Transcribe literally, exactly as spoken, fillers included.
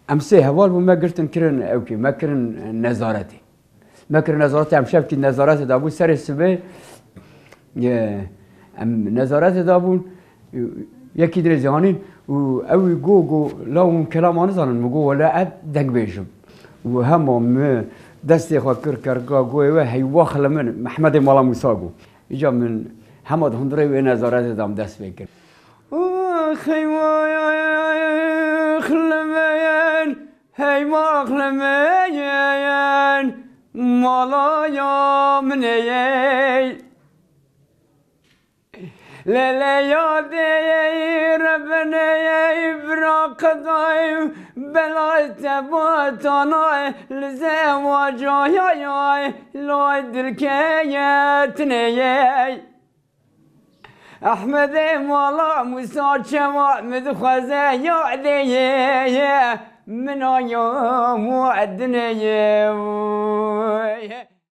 Em sê heval bûn, me girtin kirin ewkî, me kirin nezaretê. Me kirin nezaretê, em şevkî nezaretê de bûn, serê sibê, e, em nezaretê de bûn, yekî dinê zî anîn û ew got, got, "La hûn kelama nizanin?" Min got, "Wele ez deng bêjim." Û hema min destê xwe kir kerga goyê we, "Heywax li min, Mehmedê Mala Mûsa," got. Îca min hema di hundirê wê nezaretê de em dest pê kir. Ox, heywax li min, heywax li min, malaya min ê. Leleya deyê rebineyê bira qedayê, belay te batana li zewacayayay, lay dilkeye tineyê. Ehmedê mala Musa çewa min dixwaze ya deyê, min aya wa dineyê.